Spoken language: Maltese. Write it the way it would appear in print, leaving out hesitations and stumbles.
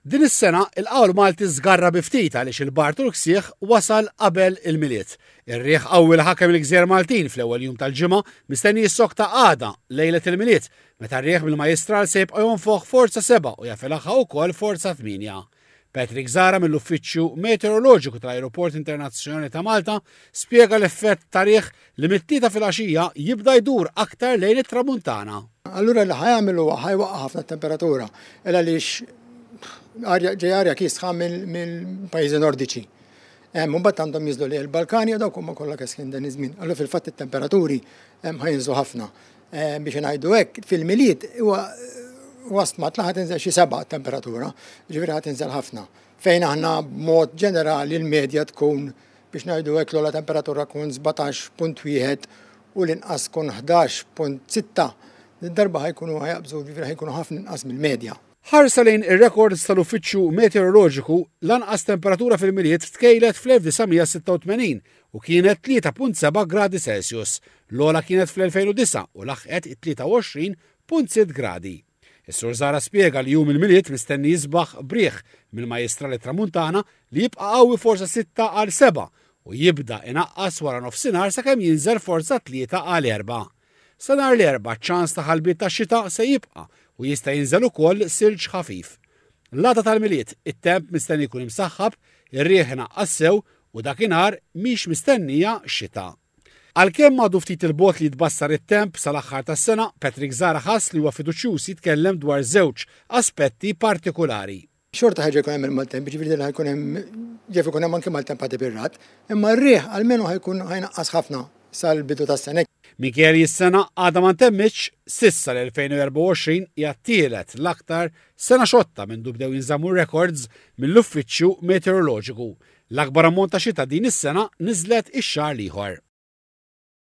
Din is-sena, il-qawl Malti żgarra bi ftit għaliex il-bard u l-ksieħ wasal qabel il-Milied. Ir-riħ qawwi li ħakem il-gżejjer Maltin fl-ewwel jum tal-ġimgħa mistenni jissokta għada, lejlet il-Milied, meta r-riħ mill-Majjistral se jibqa' jonfoħ forza sebgħa u jaf ilaħħaq ukoll forza tmienja. Patrick Zahra mill-Uffiċċju Meteoroloġiku tal-Ajruport Internazzjonali ta' Malta spjega l-effett ta' riħ li mit-Tlieta filgħaxija jibda jdur aktar lejn it-Tramuntana. Allura li ħa jagħmel huwa ħa jwaqqa' ħafna t-temperatura il għaliex arja ġej arja kiesħa mill-pajjiżi nordiċi. Hemm imbagħad għandhom jiżlu lejn il-Balkani u dawk huma kollha kesħin dan iż-żmien. Allura fil-fatt it-temperaturi ħa jinżlu ħafna. Biex ngħidu hekk, fil-Milied huwa huwa stmat li ħa tinżel xi seba' temperatura, ġifieri ħa tinżel ħafna. Fejn aħna b'mod ġenerali l-medja tkun biex ngħidu hekk l-ogħla temperatura tkun 17.1 u l-inqas tkun 11.6. Darba ħa jkunu ħa jaqbżu ġifieri ħa jkunu ħafna inqas mill-medja. Ħarsa lejn ir-rekords tal-Uffiċċju Meteoroloġiku, l-anqas temperatura fil-Milied tkejlet fl-1986 u kienet 3.7 gradi Celsius. L-ogħla kienet fl-2009 u laħqet it-23.6 gradi. Is-Sur Zahra spjega li jum il-Milied mistenni jisbaħ b'riħ mill-Majjistral it-Tramuntana li jibqa' qawwi forza sitta għal sebgħa u jibda inaqqas wara nofsinhar sakemm jinżel forza tlieta għal erbgħa. Sa nhar l-Erbgħa ċ-ċans ta' ħalbiet ta' xita se jibqa' u jista' jinżel ukoll silġ ħafif. L-għada tal-Milied, it-temp mistenni jkun imsaħħab, ir-riħ inaqqas sew u dakinhar mhix mistennija xita. Għalkemm għadu ftit 'il bogħod li jitbassar it-temp sal-aħħar tas-sena, Patrick Zahra ħass li huwa fiduċjuż jitkellem dwar żewġ aspetti partikulari. Xorta ħa jkun hemm il-maltemp, jiġifieri ħa jkun hemm jaf ikun hemm anke maltempati bir-ragħad, imma r-riħ almenu ħa jkun ħa jnaqqas ħafna sal-bidu tas-sena. Minkejja li s-sena għadha ma ntemmitx, s'issa l-2024 hija t-tielet l-aktar sena xotta mindu bdew jinżammu r-rekords mill-Uffiċċju Meteoroloġiku. L-akbar ammont ta' xita din is-sena niżlet ix-xahar l-ieħor.